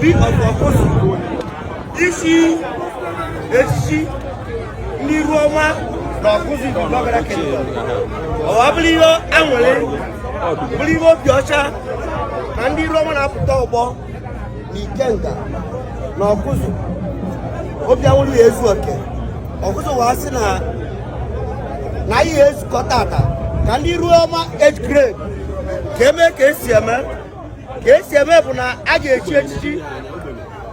Obi of Ọkụzụ ichi echichi ndị iru ọma na Ọkụzụ Ibigbo Ọgada Kingdom. Ọ bụrụ ihe aṅụrị, bụrụ ihe obi ọcha na ndị iru ọma na-apụta ọgbọ na Ikenga na Ọkụzụ. Obi aṅụrị ya ezu oke. Ọkụzụ wee sị na na anyị ezukọ tata ka ndị iru ọma age grade ka eme ka esi eme. Ka esi eme bụ na a ga-echi echichi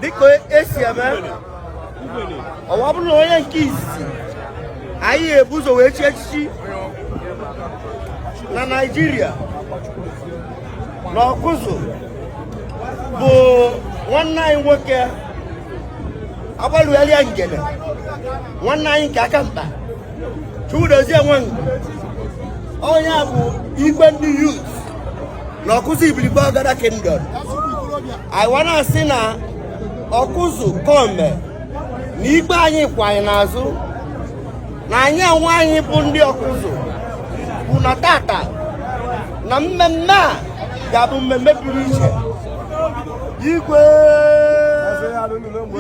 dịka esi eme. Ọwa bụrụ na onye nke izizi anyị ebu ụzọ wee chi echichi na Naịjirịa na Ọkụzụ bụ nwanne anyị nwoke agbalụgharịa ngene, nwanne anyị nke aka mkpa Chukwudozie Nwangwu. Onye a bụ igwe ndị youth na Ọkụzụ Ibiribe Ọgada Kingdom. Anyị wa na-asị na Ọkụzụ kọme na igwe anyị kwụ anyị n'azụ, na anyị onwe anyị bụ ndị Ọkụzụ bụ na tata na mmemme a ga-abụ mmemme pụrụ iche. Igwe,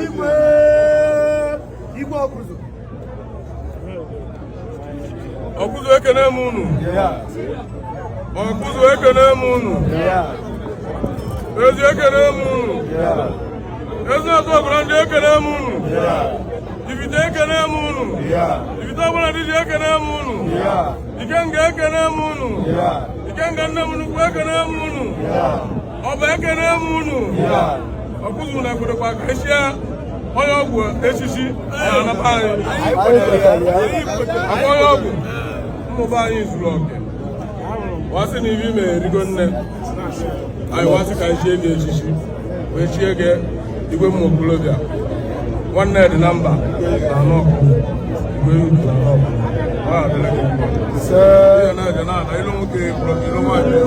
igwe, igwe Ọkụzụ. Ọkụzụ, ekene m unu. Ọkụzụ, ekene m unu. Ezi, ekene m unu. Ezi ọzọ ọbụla ndị, ekene m unu. Ibite, ekene m unu. Ibite ọbụla ndị ji, ekene m unu. Ikenga, ekene m unu. Ikenga nne m nnukwu, ekene m unu. Ọba, ekene m unu. Ọkụzụ na ekwedekwa ka echie onye ọgwụ echichi na anaba anyị akwa onye ọgwụ mmụba anyị zuru oke. Wasị na ibi mere erigo nne anyị, wasị ka anyị chie gị echichi, wee chie gị igwe ụmụ okorobịa nwanne dị na mba na anọkụ igwe youth na anọkụ. Ọ adịla gị mma. Ihe na-eje na-ana ilu nwoke bụrụ ilu nwaanyị.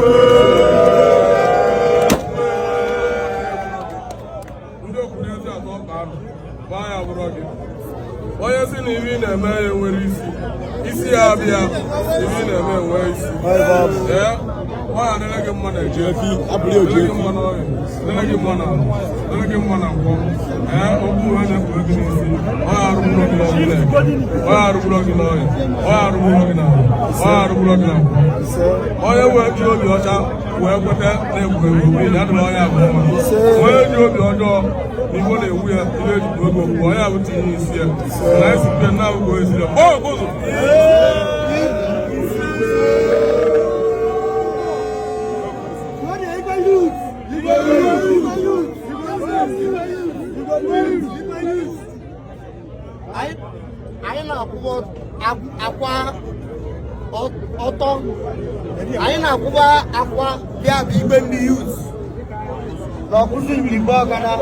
Ndị okwuru ezi atọ ọkpa anụ gbaa ya bụrụ gị. Onye si na ibe ị na-eme ya enwere isi, isi ya abịa, ibe ị na-eme enwe isi. Ee, ọ ya adịrị gị mma na eji dịrị gị mma n'ọrịa, dịrị gị mma na dịrị gị mma na nkwọ. Ee, okpu uwe na-ekpuru gị n'isi, ọ ya arụgburu gị n'ọbụla, ọ ya arụgburu gị n'ọrịa, ọ ya arụgburu gị n'ala, ọ ya arụgburu gị na nkwọ. Onye wee ji obi ọcha wee kweta na egwuregwu ya adịrị onye abụọ mma. Onye ji obi ọjọọ na igbo na-ewu ya ihe ejikwa ego okwu onye abụ tinye isi ya na esi na abụghị eziri ya Ọkụzụ. Anyị na-akwụba akwa ọtọ, anyị na-akwụba akwa bịa bụ igwe ndị youth na Ọkụzụ Ibiribe Ọgada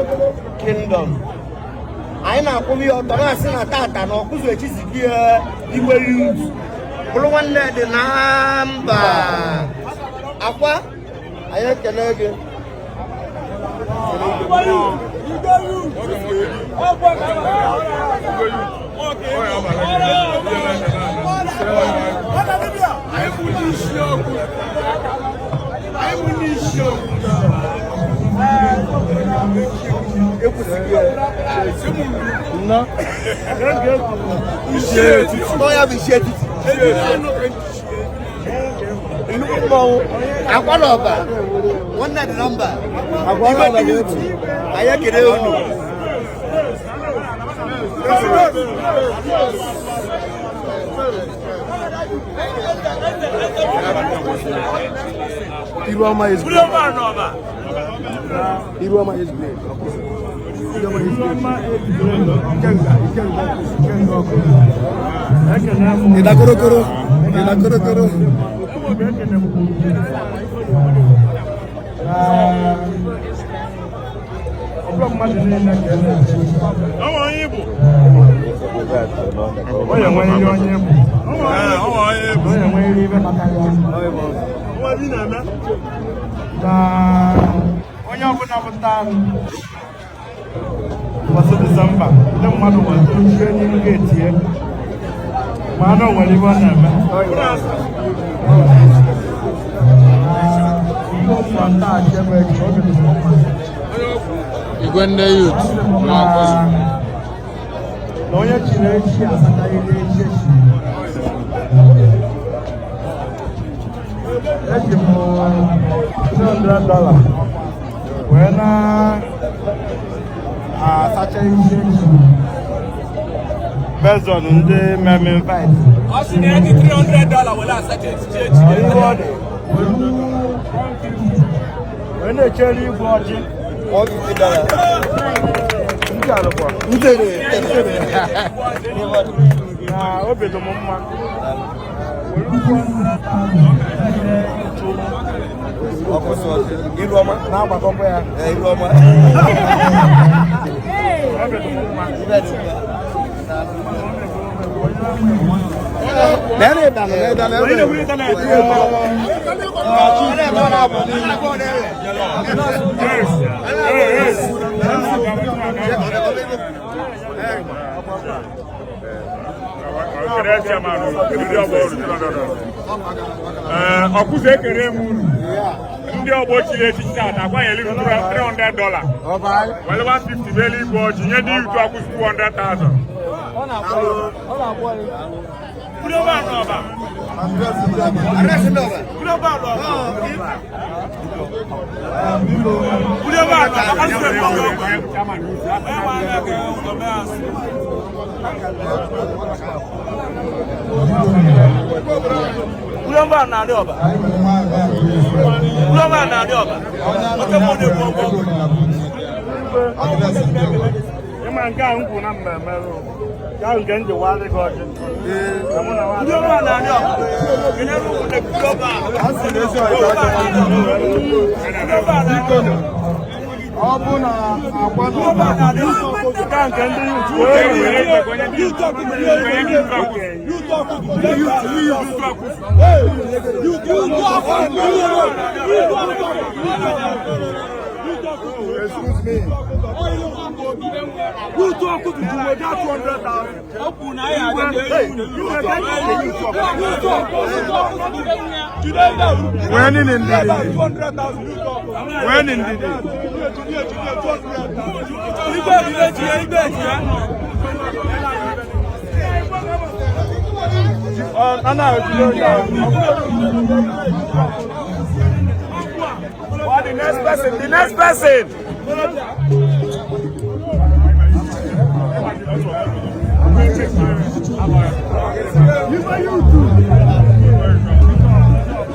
Kingdom. Anyị na-akwụba ya ọtọ na-asị na tata na Ọkụzụ echizigi ya igwe youth, bụrụ nwanne dị na mba akwa. Anyị ekele gị. Ya bụ isi etiti nnukwu mmọnwụ akwa na ọba nwanne dị na mba igwe ndị youth. Anyị ekele unu. Iruoma is great. Iruoma is great. Iruoma is great. Ikenga, Ikenga, Ikenga Ọkụzụ. Ịda korokoro, ịda korokoro. Onye nwere ihe onye bụ. Onye nwere ihe ibe maka ya. Na onye ọbụla pụta ụbọchị Disemba, ndị mmadụ nwere ochie n'ihu ga-etie ma anụ nwere ibe ọ na-eme. Igwe ndị youth na Ọkụzụ. Na onye chiri echi asataghị echi echi. Eji m $200 wee na-asacha echi echi based on ndị mmemme invite. Ọ sị na ya ji $300 were asacha echichi echi. Iwe ọ dị wee na-echere igwe ọjị. $150. Ndị alụkwa na obi dị m mma. Ọkụzụ iru ọma. Na-agbakọkwa ya. Ee, iru ọma. Obi dị m mma. Ibe dị mma. Ọkụzụ, ekere m unu. Ndị ọgbọ chiri echichi tata akwanyere $300 were 150 bụ eluigwe ọjị nye ndị youth Ọkụzụ 200,000. Global n'ọba. Global n'ọba. Global n'ọba. Global na-arị ọba. Global na-arị ọba. Oke mmụọ na-egbu ọgbọ. Ịma nke a m kwuru na mmemme rụ nke ahụ nke m ji wadị gị ọjị. Ka mụ na nwaanyị- Global na-arị ọba. Kenyere ụmụnne global. Global na-arị ọba. Global na-arị ọba. Ọ bụ na akwa na Global na-arị ọba. Nke a nke ndị youth. Youth Ọkụzụ. Excuse me. Youth Ọkụzụ ji weta 200,000. Ọ kwuru na ya adịghị elu. Youth Ọkụzụ. Nwee nini ndidi. Nwee nini ndidi. Igwe eji ya, igwe eji ya. Ọ na-ejide onye ahụ. The next person, the next person.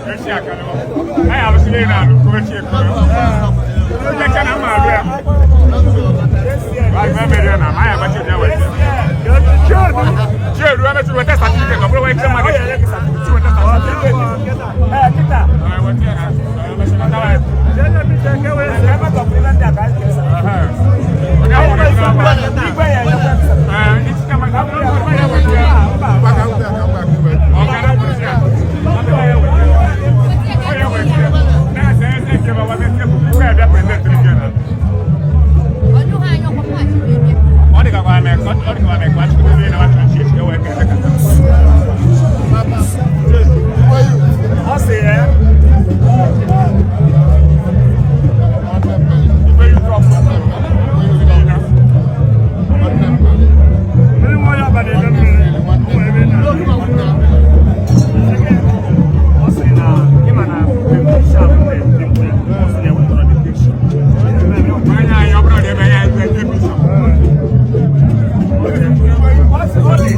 Anyị alụsịla ị na-alụ kụrụchi ekuru. Nlecha na mma alụ ya. Anyị mere na anyị abacha ụdị wete. Chiedu emechi weta certificate, ọ bụrụ wee che mmadụ. Weta certificate. Ee, weta ya. Emechi na ndawa ya. Onye ahụ na-esi ọgba. Ee, ndị chikama ka bụrụ ya weta ya. Ọkara kwụsị ya. Onye weta ya. Na-ese ese nke ba webe tebụl. Nke a bịa present nke na. Ọ dị ka kwa ame, ọ dị ka kwa ame, kwa chukwu na wa chọọchị echi, ewe kere ka. Ọ sị ya. Igwe youth Ọkụzụ. Mmiri nwa ya abalị ele mmiri. O nwere ebe na- Ọ sị na ịma na picture dị mkpa. Ọ sị na ewetara the picture. Onye anyị ọ bụrụ na ebe ya ebe ebe bishop. Ọ dị.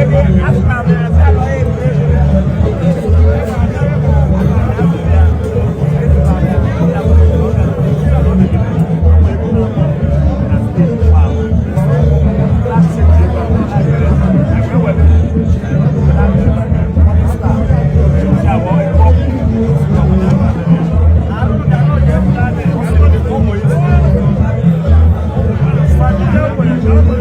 Thank you.